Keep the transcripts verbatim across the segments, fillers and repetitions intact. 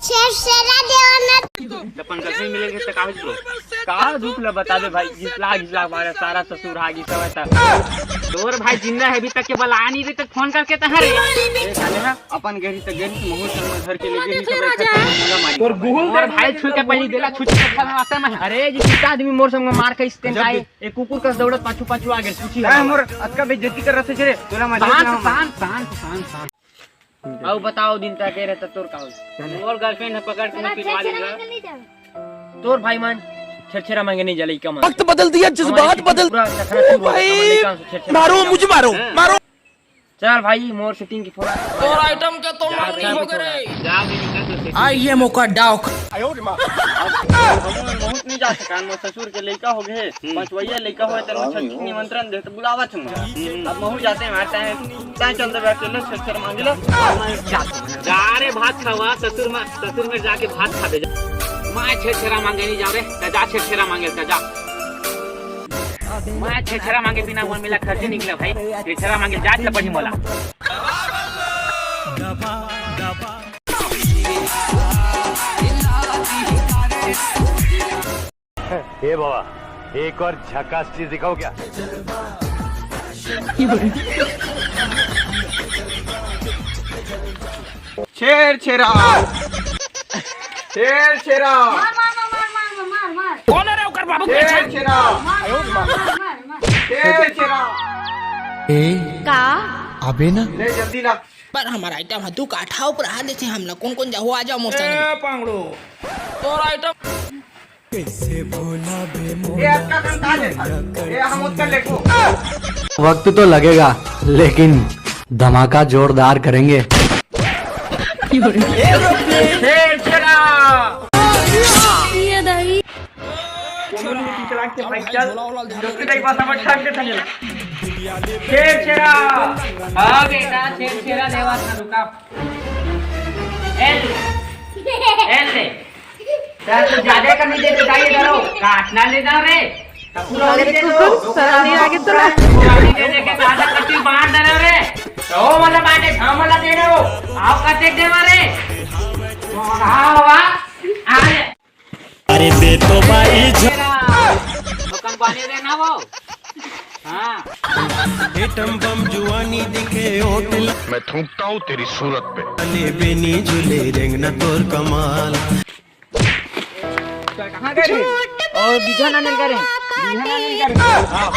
छेरछेरा देवना। अपन गलती मिले के त का होइस bro? का दुख ल बताबे भाई, घिसला घिसला मारे सारा ससुर हा घिसवे त। तोर भाई जिंदा हे अभी तक के बला नहीं रे, तक फोन करके त हरे। ए साले हा, अपन गेरी त गेरी से महूर संग घर के ले गेरी सब एक साथ मोला मारी। तोर गुहू तोर भाई छू के पहली देला छू छू के खाना वास्ते में। अरे जी कितना आदमी मोर संग मार के स्टैंड आए, एक कुकुर कस दौड़त पाछू पाछू आ गेल, पूछी का हमर अतका बेइज्जती कर रहे रे, तोला मजा शांत, ना शांत, शांत, शांत, शांत। अउ बताओ दिन तक के रहता तोर का होई? मोर गर्लफ्रेंड ह पकड़ के मैं पिटवा लेगा। तोर भाई मन छेरछेरा मांगे नहीं जा लइका मन। वक्त बदल दिया, जज्बात बदल। पूरा चखना चूर हो गया, भाई, हमर लइका मन से छेरछेरा मारो, मांगे। मुझे मारो, हैं? मारो। चल भाई, मोर सेटिंग की फोन। तोर आइटम के तो जा, मांगनी जा, हो गए रे। जा, जा, जा, जा। आ ये मौका डाउक। अब हम बहुत नहीं जा सकान, मोर ससुर के लइका हो गए, हम्म। पांचवैया लइका होए, तेन छठ निमंत्रण दे, तो बुलावत हूँ। हम्म। अब महू जाते हैं, मारते हैं। तैं चल दे, अकेले छेरछेरा मांगे ले। जा रे, भात खावा, ससुर मा-, ससुर में जाके भात खा दे जा। मैं छेरछेरा मांगे नहीं जाओ रे, त जा छेरछेरा मांगे, त जा। मैं छेरछेरा मांगे बिना मोर मेला खर्चे निकले भाई। छेरछेरा मांगे जा, त पड़ी मोला। ए बाबा, एक और झकास चीज दिखाओ क्या? छेरछेरा। छेरछेरा। मार, मार, मार, मार। कौन है रे ओकर बाबू के? छेरछेरा। मार, मार, मार, मार, मार। छेरछेरा। ए, का? अबे ना। ले जल्दी ला। पर हमर आइटम ह दू काठा ऊपर आ देथे, हमला कोन कोन जाहू, आ जाओ मोर संग में। ए पांगड़ो, तोर आइटम। ए, अतका कन का लेथस? ए, हम ओतका लेबो। वक्त तो लगेगा, लेकिन धमाका जोरदार करेंगे। छेरछेरा। ये दाई। छेरछेरा। हाँ बेटा, छेरछेरा देवा था, रुका। एल, एल ले। सर, तू ज्यादा कमी दे, बताइए करो। काटना ले जाओ रे। तो पूरा अरे ले दे कुकुर, दो। शर्म नहीं आगे तो ना। पूरा नहीं दे, दे के ज्यादा कट्टी बांट दे रहे हो रे। तो वो वाला बांटे, हम वाला दे रहे हो। आप कते दे मारे? तो हाँ, वाह। आ ले। अरे दे तो भाई झ- तेरा। तो कंपनी देना वो। हाँ। एटम बम जुआनी दिखे होटल। मैं थूकता हूँ तेरी सूरत पे। ले बेनी झूले रेंगना तोर कमाल। कहाँ गए रे? और बीघा ना मिल गए रे। बीघा ना मिल गए रे। हाँ।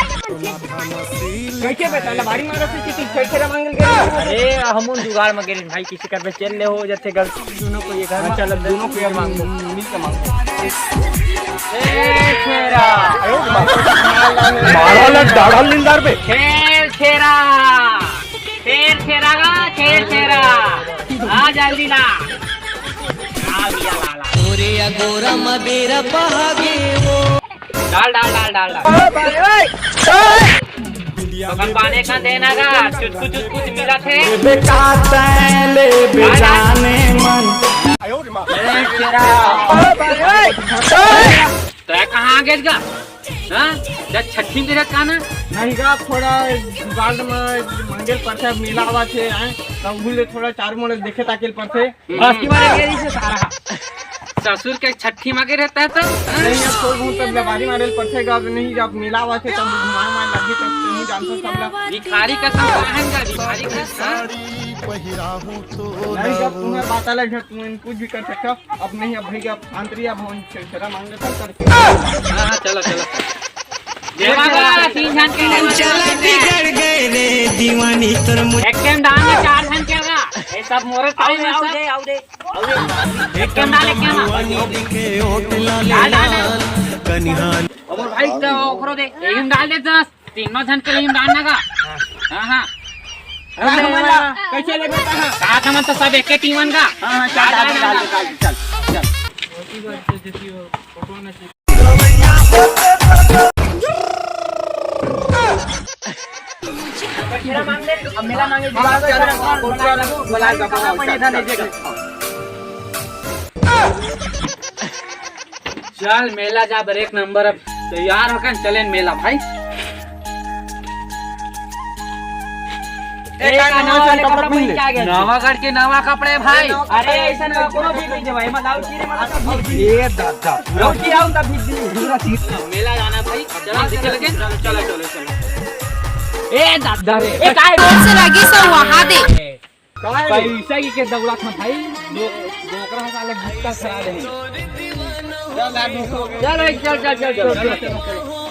कैसे बेटा, लबारी मारो से किसी छेरछेरा मांगल गए? अरे, हमन जुगाड़ में गए रे भाई, किसी कर पे चल ले हो, जैसे गलती दोनों को ये घर हाँ, में चल, अब दोनों को यार मांग, मिल के मांग। ए, छेरा। मारा लग डाढ़ा लिंदार पे। छेरछेरा। छेरछेरा गा, छेरछेरा। आ जल्दी ला। आ गया लाला। तोरे अगोरा मबेरा बहागे वो। डाल, डाल, डाल, डाल, डाल। तो कल पाने का देना गा, चुटकु चुटकु मिला थे। बेटा तैं ले बेजाने मन। ए, तेरा। तै कहाँ आ गया इसका? हाँ? क्या छठी में रहत का ना? नहीं गा, थोड़ा जुगाड़ में मंगेल परथे, मेला आवा थे, हैं? तब उही ले थोड़ा चार मोड़ देखे ताके ल परथे। बस की मारे गया इसे सारा। ससुर के छठी मांगे रहता है तो? नहीं, अब थोड़ा बहुत तब लबारी मारे ल परथे गा, अब नहीं, जब मेला आवा थे, तब घुमा मार लगे, तब तुम जानते सब ला। भिखारी का सब काहन का, भिखारी का, हाँ? नहीं, जब तुम्हें बात अलग है, तुम कुछ भी कर सकते हो। अब नहीं, अब भैया आंतरिया भवन छेरछेरा मांग लेता करके। हाँ, हाँ, चलो, चलो, चलो। देवा बा, तीन झन के लेवा चला बा। बिगड़ गए रे दीवानी तोर मुझ- एक टाइम दान में चार झन के होगा। ये सब मोरे आओ टाइम दे, है आओ सब। दे, आओ दे, आओ दे। एक टाइम दान लेके आना। दीवानी दिखे होटला ले डाल, डाल, डाल। लाल कनिहान। अब भाई तो ओकरो दे, एक टाइम डाल दे दस। तीनों झन के लिए डालना का? हाँ, हाँ। अरे, हमन ला कैसे लेबे कहा? साथ हमन तो सब एके टीमन का। हाँ, हाँ, चल, डाल, डाल, डाल, डाल, डाल, चल, चल। अब मेला मांगे, अब मेला मांगे, हाँ, चल, चल, चल, चल, चल, चल, चल। चल मेला जा बर एक नंबर, अब तैयार होकर चलेन मेला भाई। ए, का नवा वाले कपड़ा पहिन के आ गया? नवा घर के नवा कपड़े भाई। अरे, ऐसा ना, कोनो भी नहीं दे भाई, मतलब, की रे, मतलब, सब भीग ए दादा। और की आऊं तब भीग दी। पूरा सीट। मेला जाना भाई, चलो, चलो, चलो, चलो, चलो। ए दादा रे, ए, काय? कौन से लगी सब वहां दे। पैसा की के दौलत में भाई, दो, डोकरा साले गुस्सा करा दे। चल, चल, चल, चल, चल।